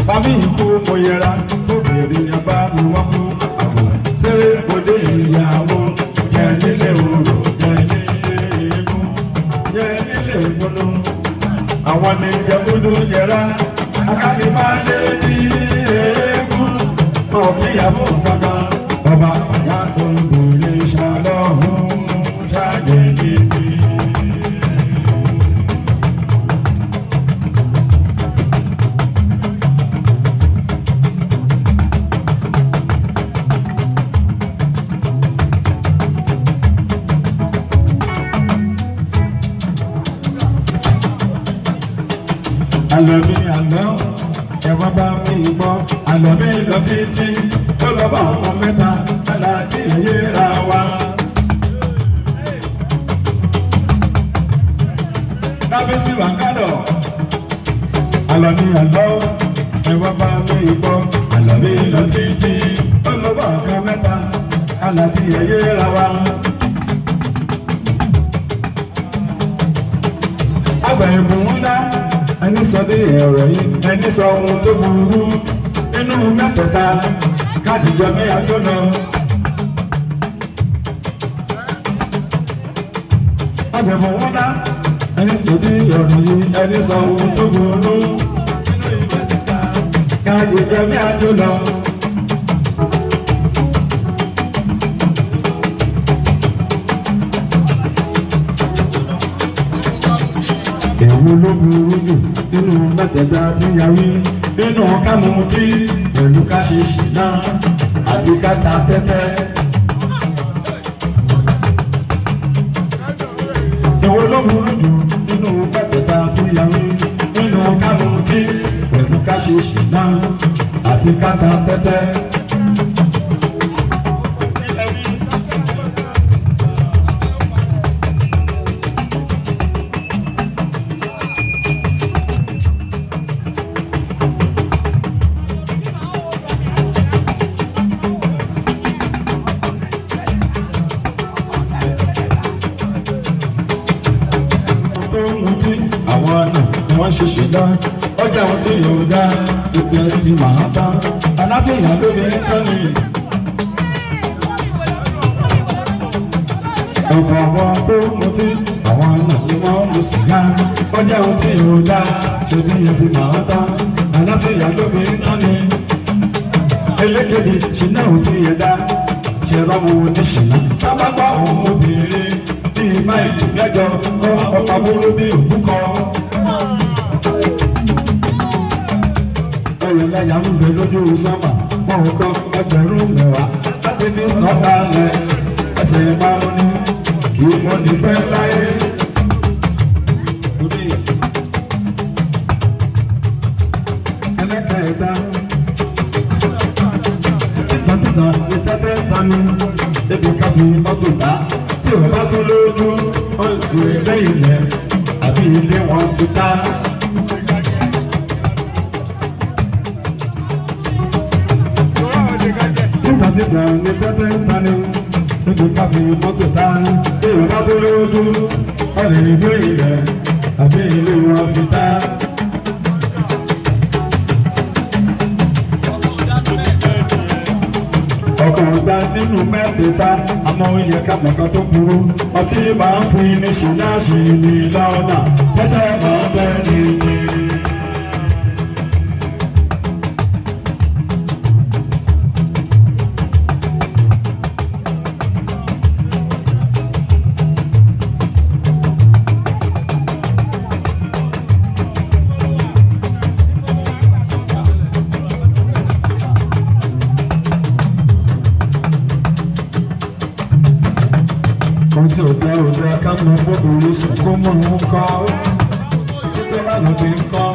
Bàbí ikú mo yẹra, kóbìnrin yẹn bá mi wọ́n kú. Àbò ṣeré òde ìyàwó, jẹ nílé orò, jẹ nílé eégún, jẹ nílé ògbónú. Àwọn ní jẹgúdú jẹrá, akáni máa lé ní eégún. Wọn ò kíyà fún kankan. Bàbá àyà tó ń bèrè ṣàlọ́hún ṣàjẹ́ níbí. Àlọ́ mi àlọ́, ẹ̀wọ́n bá mi gbọ́. Àlọ́ mi lọ títí, tó lọ bá ọmọ mẹ́ta, aláàdé yéra wa. Lábẹ́sí wàkádọ̀. Àlọ́ mi àlọ́, ẹ̀wọ́n bá mi gbọ́. Àlọ́ mi lọ títí, tó lọ bá ọmọ mẹ́ta, aláàdé yéra wa. Àgbà ẹ̀bùn ńlá, ẹni sọ dé ọ̀rọ̀ yìí, ẹni sọ ohun tó burú nínú mẹ́tẹ̀ẹ̀ta kájíjọ mẹ́ta tó lọ. Àgbà ẹ̀bùn ńlá, ẹni sọ dé ọ̀rọ̀ yìí, ẹni sọ ohun tó burú nínú mẹ́tẹ̀ẹ̀ta kájíjọ mẹ́ta tó lọ. Èwo ló burú jù nínú mẹ́tẹ̀ẹ̀ta tí a wí? Nínú ká mutí pẹ̀lú ká ṣe ṣìnà àti ká ta tẹ́tẹ́. Èwo ló burú jù nínú mẹ́tẹ̀ẹ̀ta tí a wí? Nínú ká mutí pẹ̀lú ká ṣe ṣìnà àti ká ta tẹ́tẹ́. Tó ń mutí, àwọn ọ̀nà ni wọ́n ṣe ṣìnà. Ọjà ohun tí yóò dá ìpè tí màá bá aláfíà lórí tán ni. Ọ̀pọ̀ àwọn tó ń mutí, àwọn ọ̀nà ni wọ́n mu sìgá. Ọjà ohun tí yóò dá ṣe bí ẹ ti màá bá aláfíà lórí tán ni. Elékejì, ṣìnà ò tí yẹ dá ṣe rọ́mù oníṣìnà. Sábà gbọ́ àwọn obìnrin bíi máìlì 8 kọ́ ọkọ̀ burú bíi òbúkọ. Ẹyẹlẹ́yà ń bẹ lójú sánmà, wọn ò kọ́ 10,000 láti fi sọ̀kalẹ̀ ẹsẹ̀ márùn ní kí wọ́n ní pẹ́ láyé. Ẹlẹ́kẹ̀ẹ́ta, títà ní tẹ́tẹ́ tani débi ká fi mọ́tò dá tí ò bá tún lójú ó lè lé ilẹ̀ àbí ilé wọn fi tá. Títà ní tẹ́tẹ́ tani débi ká fi mọ́tò dá tí ò bá tún lójú ó lè lé ilẹ̀ àbí ilé wọn fi tá. Ọkàn gba nínú mẹ́tẹ̀ẹ̀ta, àmọ́ ó yẹ ká mọ̀kan tó burú. Ọtí máa ń fi ní ṣìnà ṣì ní lọ́nà, tẹ́tẹ́ máa ń bẹ́ ní ní. Ohun tí ò dá ò dá, ká mọ bóburu sùn kó mọ̀ ń kọ́. Títọ́ lánàá fi ń kọ́.